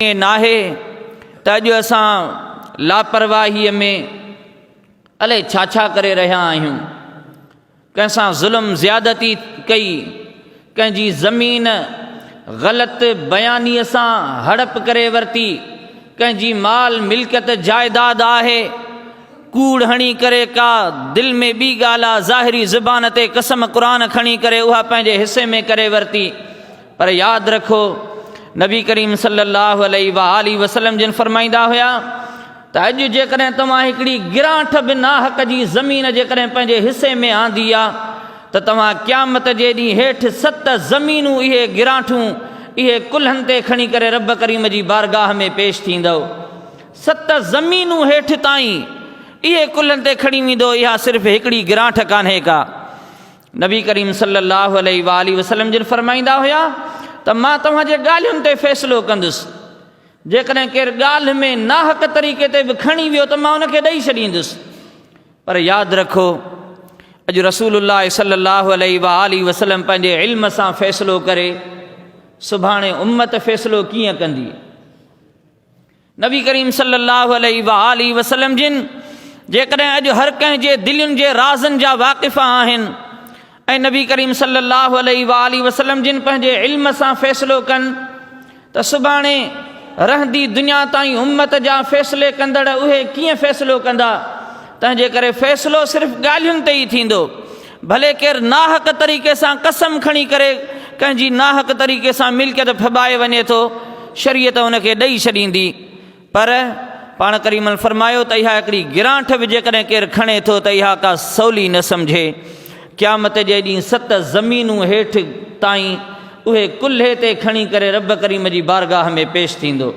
ائين ناهي ته اڄ اسان لاپرواهيء ۾ الائي ڇا ڇا ڪري رهيا آهيون. ڪنهن سان ظلم زيادتي ڪئي، ڪنهن جي زمين غلط بيانيء سان هڙپ ڪري ورتي، ڪنهن جي مال ملڪيت جائداد آهي، ڪوڙ هڻي ڪري ڪا دل ۾ ٻي ڳالهه آ ظاهري زبان تي قسم قرآن کڻي ڪري اها پنهنجي حصي ۾ ڪري ورتي. پر ياد رکو نبي ڪريم صلي الله عليه واٰله وسلم جن فرمائيندا هيا ته اڄ جيڪڏهن توهان هڪڙي گرانٺ به ناحق جي زمين جيڪڏهن پنهنجي حصي ۾ آندي آ ته توهان قيامت جي ڏينهن هيٺ ست زمينون اهي گرانٺون اهي ڪلهن تي کڻي ڪري رب ڪريم جي بارگاهه ۾ پيش ٿيندؤ. ست زمينون هيٺ تائين اهي ڪلهن تي کڻي ويندو اها صرف هڪڙي گرانٺ ڪانهي ڪا. نبي ڪريم صلي الله عليه واٰله وسلم جن فرمائيندا هيا ته مان توهان جي ڳالهين تي فيصلو ڪندس جيڪڏهن ڪير ڳالهه ۾ ناحق طريقي تي به کڻي ويو ته مان ان کي ڏئي ڇڏيندس پر ياد رکو اڄ رسول الله صلي الله عليه واٰله وسلم پنهنجي علم سان فيصلو ڪري سڀاڻي امت فيصلو ڪيئن ڪندي؟ نبي ڪريم صلي الله عليه واٰله وسلم جن جيڪڏهن اڄ هر ڪنهن جي دلين جي رازن جا واقف آهن ۽ نبي ڪريم صلي الله عليه واٰله وسلم جن پنهنجي علم سان فيصلو ڪن ته سڀاڻي رهندي دنيا تائين امت جا فيصلي ڪندڙ اهي ڪيئن فيصلو ڪندا؟ تنهن جي ڪري فيصلو صرف ڳالهين تي ئي ٿيندو. ڀلي ڪير ناحق طريقي سان قسم کڻي ڪري ڪنهن جي ناحق طريقي سان ملڪيت ڦٻائي وڃي ٿو، شريعت ان کي ڏئي ڇڏيندي. پر پاڻ ڪريمن فرمايو ته اها هڪڙي گرانٺ به جيڪڏهن ڪير کڻي ٿو ته اها ڪا سولي نه سمجهي. قيامت جي ڏينهن ست زمينون هيٺ تائين اهي ڪلهي تي کڻي ڪري رب ڪريم جي بارگاهه ۾ پيش ٿيندو.